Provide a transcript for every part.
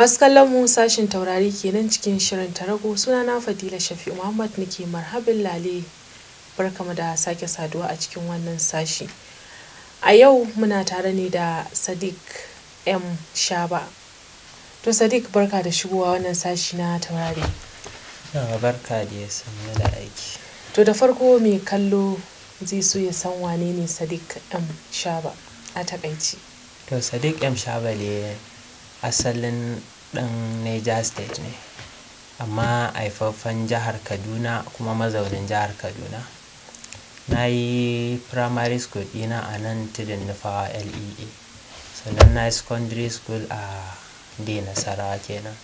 Masu kallon mu, sashin Taurari kenan cikin shirin Tarago. Sunana Fadila Shafi Muhammad, nake marhabin lale, barkamu da sake saduwa a cikin wannan sashi. A yau muna tare ne da Sadiq M Shaba. To Sadiq, barka da shigowa wannan sashi na Taurari. Yawa, barka da sannu da aiki. To da farko, mai kallo zai so ya san wane ne Sadiq M Shaba a takaici. To Sadiq M Shaba ne asalin ɗan Niger State ne, amma haifaffen jihar Kaduna kuma mazaunin jihar Kaduna. Na yi primary school ɗina a nan Tudun Nufawa LEA, sannan na yi secondary school a Dei Nasarawa kenan,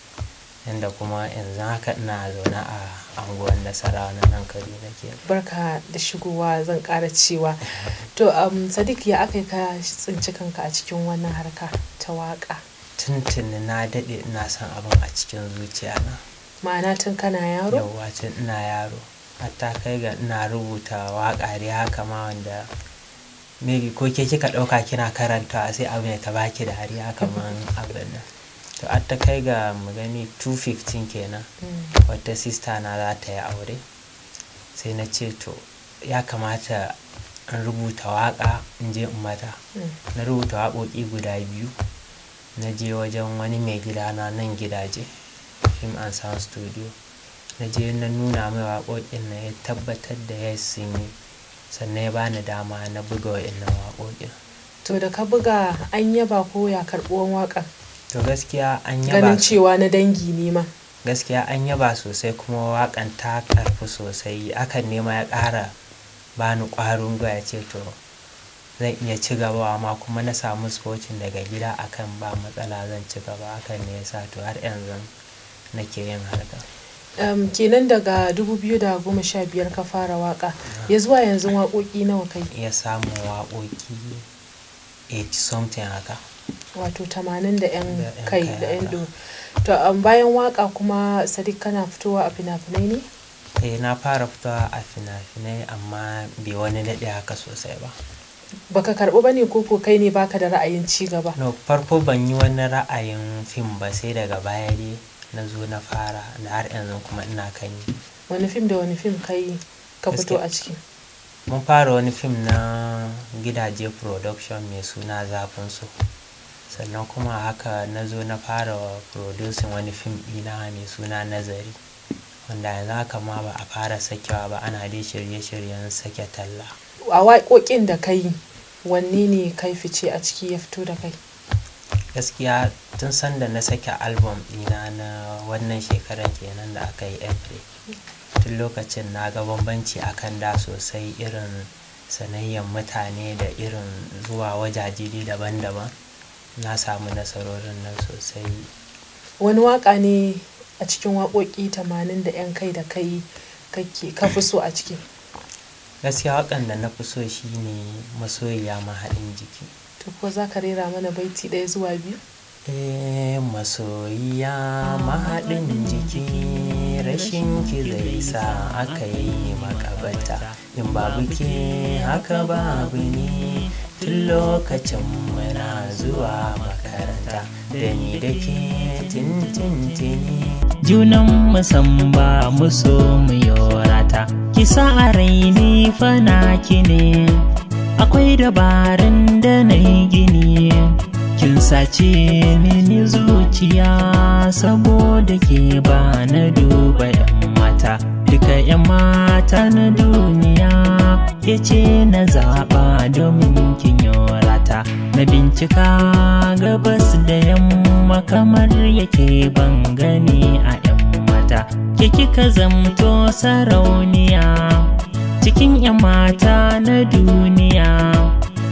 inda kuma yanzu haka ina zaune a unguwar Nasarawa na nan Kaduna kenan. Barka da shigowa zan ƙara cewa. To Sadiq, ya aka yi ka tsinci kanka a cikin wannan harka ta waƙa? Tuntuni na daɗe ina son abin a cikin zuciya na. Ma'ana tun kana yaro? Yauwa, tun ina yaro. Hatta kai ga ina rubuta waƙa dai haka ma, wanda maybe ko ke kika ɗauka kina karantawa sai abin ya ta baki dariya kaman abin nan. To har ta kai ga mu gani 2015 kenan, wata sister na za ta yi aure. Sai na ce to ya kamata in rubuta waƙa in je in mata. Na rubuta waƙoƙi guda biyu. Na je wajen wani mai gidana nan Gidaje Film and Sound Studio. Na je na nuna mai waƙoƙin nan, ya tabbatar da yes, sun yi. Sannan ya bani dama na buga wa'innan waƙoƙin. To da ka buga, an yaba ko ya karɓuwan waƙan? To gaskiya an yaba. Ganin cewa na dangi ne ma. Gaskiya an yaba sosai, kuma waƙan ta karɓu sosai. Hakan ne ma ya ƙara bani ƙwarin gwiwa ya ce to zan iya ci gaba ma, kuma na samu supporting daga gida akan ba matsala, zan ci gaba. Hakan ne ya sa to har yanzu nake yin harka. Kenan daga 2015 ka fara waƙa. Ya zuwa yanzu waƙoƙi nawa ka yi? Iya samun waƙoƙi 80 something haka. Wato 80 da 'yan Da 'yan kai kai da 'yan haka. ɗo. To bayan waƙa kuma, Sadiq, kana fitowa a fina-finai ne? Eh, na fara fitowa a fina-finai, amma bai wani daɗe haka sosai ba. Baka karɓu ba ne ko kai ne baka da ra'ayin ci gaba? No, farko ban yi wani ra'ayin fim ba, sai daga baya dai na zo na fara da har yanzu kuma ina kan yi. Wani fim da wani fim ka yi ka fito Gaskiya a ciki? mun fara wani fim na Gidaje Production mai suna Zafin So. Sannan kuma haka na zo na fara producing wani fim ɗina mai suna Nazari. Wanda yanzu haka ma ba a fara sakewa ba, ana dai shirye-shiryen sake talla. A waƙoƙin da ka yi, wanne ne kai fice a ciki ya fito da kai? Gaskiya tun sanda na sake album ɗina na wannan shekarar kenan da aka yi April. Tun lokacin na ga bambanci akan da sosai, irin sanayyan mutane da irin zuwa wajaje dai daban-daban. Na samu nasarorin nan sosai. Wani waƙa ne a cikin waƙoƙi 80 da 'yan kai da ka yi kake ka fi so a ciki? Gaskiya waƙan da na fi so shine Masoyiya Mahaɗin Jiki. To ko za ka rera mana baiti ɗaya zuwa biyu? Eh, masoyiya mahaɗin jiki, rashin ki zai sa aka yi makabarta. In babu ke haka babu ni, tun lokacin muna zuwa makaranta da ni da ke tintintini. Junan mu ba mu so mu yorata, ki sa a rai ni fa naki ne. Akwai dabarun da na yi gini. Kin sace mini zuciya, saboda ke ba na duba 'yan mata. Duka 'yan mata na duniya, ke ce na zaɓa domin kin yorata. Na bincika gabas da yamma, kamar yake ban gani a 'yan mata. Ke kika zamto sarauniya cikin 'yan mata na duniya.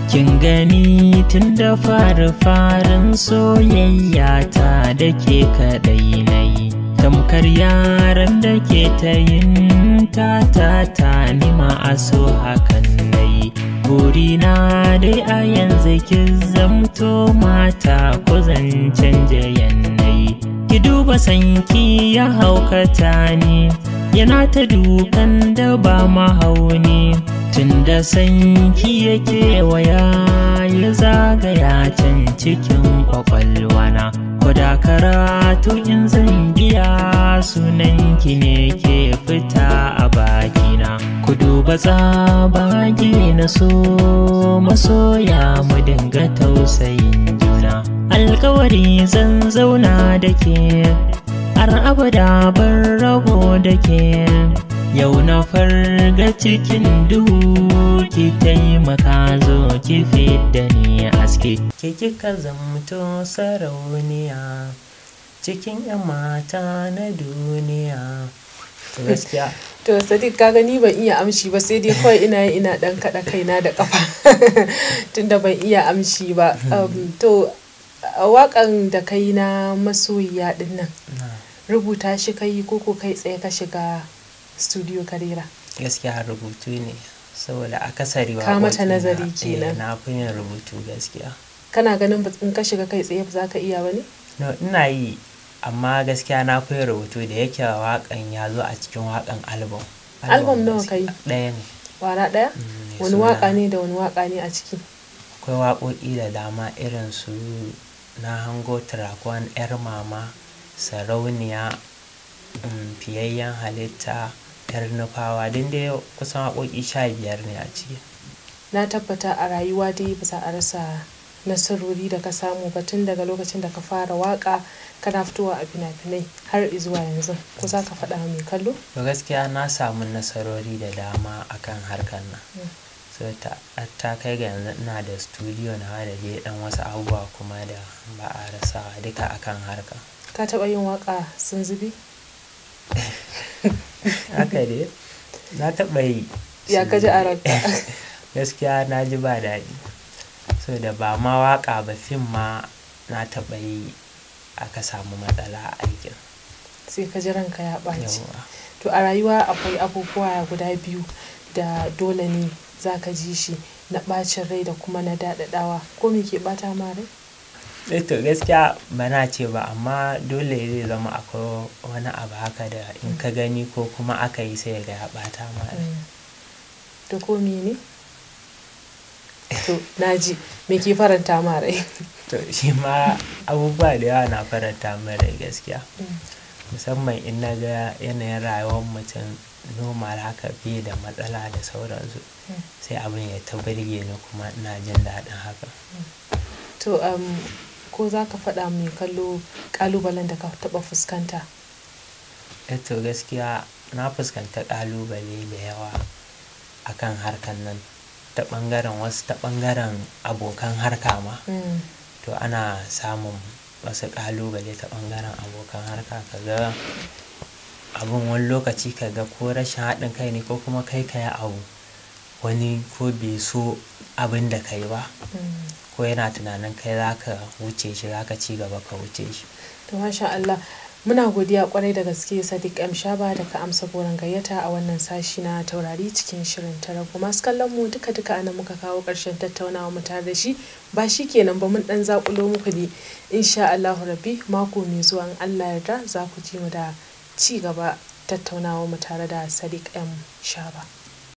Kin gani, tun da fari farin soyayya ta da ke kaɗai na yi. Tamkar yaran da ke ta yin ta ta ta, nima a so hakan na yi. Burina dai a yanzu ki zamto mata, ko zan canja yanayi. Ki duba sanki ya haukata ni, yana ta dukan da ba mahauni. Tun da sanki yake waya ya zagaya can cikin kwakwalwana, ko da karatu in zan biya sunanki ne ke fita a bakina. Ku duba tsabage na so masoya, mu dinga tausayin juna. Alkawari zan zauna da ke har abada, ban rabo da ke. Yau na farga cikin duhu, ki taimaka zo ki fidda ni aske. Ke kika zamto sarauniya cikin 'yan mata na duniya. To gaskiya. To Sadiq, ka gani, ban iya amshi ba, sai dai kawai ina yi ina dan kaɗa kaina da kafa tunda ban iya amshi ba. To a waƙan da kai na masoyiya din nan, rubuta shi kai ko ko kai tsaye ka shiga studio ka rera? Gaskiya rubutu ne, saboda akasari Ka mata waƙoƙi na, nazari kenan. Na fi yin rubutu gaskiya. Kana ganin in ka shiga kai tsaye ba za ka iya ba ne? No, ina yi, amma gaskiya na fi yin rubutu, da yake waƙan ya zo a cikin waƙan album. Album nawa gaskiya ka yi? Ɗaya ne. Wara ɗaya? Mai Wani suna- waƙa ne da wani waƙa ne a ciki? Akwai waƙoƙi da dama irin su Na Hango Trakwan, Yar Mama, Sarauniya, Fiyayyen Halitta, Yar Nufawa, duk dai kusan waƙoƙi 15 ne a ciki. Na tabbata a rayuwa dai ba za a rasa nasarori da ka samu ba tun daga lokacin da ka fara waka kana fitowa a fina-finai har izuwa yanzu. Ko za ka faɗa wa mai kallo? To gaskiya na samu nasarori da dama akan harkar nan. So ta kai ga yanzu ina da studio nawa da dai ɗan wasu abubuwa kuma da ba a rasawa duka akan harka. Ka taɓa yin waka sun zubi? Haka dai, na taɓa yi. Ya ka ji a ranka? Gaskiya na ji ba daɗi. So da ba ma waƙa ba, fim ma na taɓa yi aka samu matsala a aikin. Sai ka ji ranka ya ɓaci. Yauwa. To a rayuwa akwai abubuwa guda biyu da dole ne za ka ji shi, na ɓacin rai da kuma na daɗaɗawa. Ko me ke ɓata ma rai? Eh, to gaskiya ba na ce ba, amma dole zai zama akwai wani abu haka da in ka gani ko kuma aka yi sai ga ya ɓata ma rai. To ko mene? To na ji, me ke faranta ma rai? To shi ma abubuwa da yawa na faranta min rai gaskiya. Musamman in na ga yanayin rayuwar mutum normal haka, bai da matsala da sauransu. Sai abin ya ta burge ni kuma ina jin daɗin haka. To ko za ka faɗa mai kallo ƙalubalen da ka taɓa fuskanta? Eh, to gaskiya na fuskanta ƙalubale da yawa akan harkar nan, ta ɓangaren wasu, ta ɓangaren abokan harka ma. To ana samun wasu ƙalubale ta ɓangaren abokan harka, ka ga abun wani lokaci ka ga ko rashin haɗin kai ne, ko kuma kai ka yi abu wani ko bai so abin da ka yi ba, ko yana tunanin kai za ka wuce shi, za ka ci gaba ka wuce shi. To masha Allah, muna godiya kwarai da gaske Sadiq M Shaba da ka amsa goron gayyata a wannan sashi na taurari cikin shirin Tarago. Masu kallon mu, duka duka anan muka kawo ƙarshen tattaunawa mu tare da shi. Ba shi kenan ba, mun dan zakulo muku ne. Insha Allahu Rabbi, mako mai zuwa in Allah yarda za ku ji mu da ci gaba tattaunawa mu tare da Sadiq M Shaba.